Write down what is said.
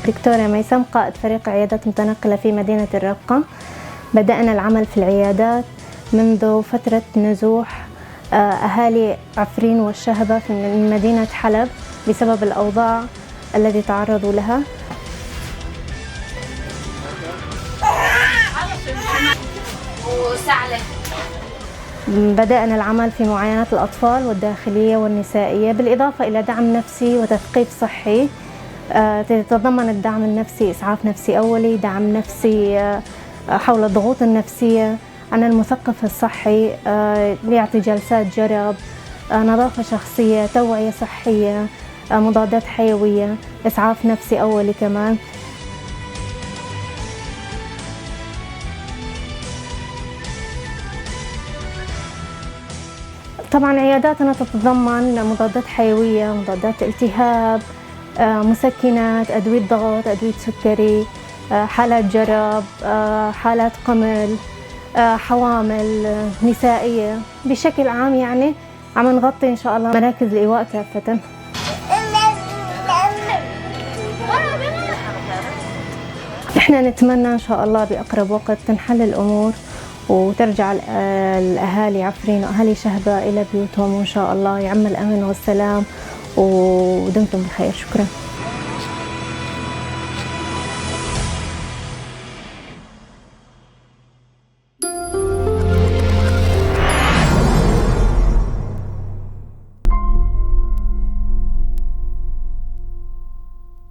دكتورة ميسم، قائد فريق عيادات متنقلة في مدينة الرقة. بدأنا العمل في العيادات منذ فترة نزوح أهالي عفرين والشهبة من مدينة حلب بسبب الأوضاع التي تعرضوا لها. بدأنا العمل في معاينة الأطفال والداخلية والنسائية، بالإضافة إلى دعم نفسي وتثقيف صحي. تتضمن الدعم النفسي إسعاف نفسي أولي، دعم نفسي حول الضغوط النفسية، عن المثقف الصحي يعطي جلسات جرب، نظافة شخصية، توعية صحية، مضادات حيوية، إسعاف نفسي أولي كمان. طبعا عياداتنا تتضمن مضادات حيوية، مضادات التهاب، مسكنات، أدوية ضغط، أدوية سكري، حالات جرب، حالات قمل، حوامل، نسائية. بشكل عام يعني عم نغطي إن شاء الله مراكز الإيواء كافة. نحن نتمنى إن شاء الله بأقرب وقت تنحل الأمور وترجع الأهالي عفرين وأهالي شهبة إلى بيوتهم، وإن شاء الله يعم الأمن والسلام، ودمتم بخير. شكرا.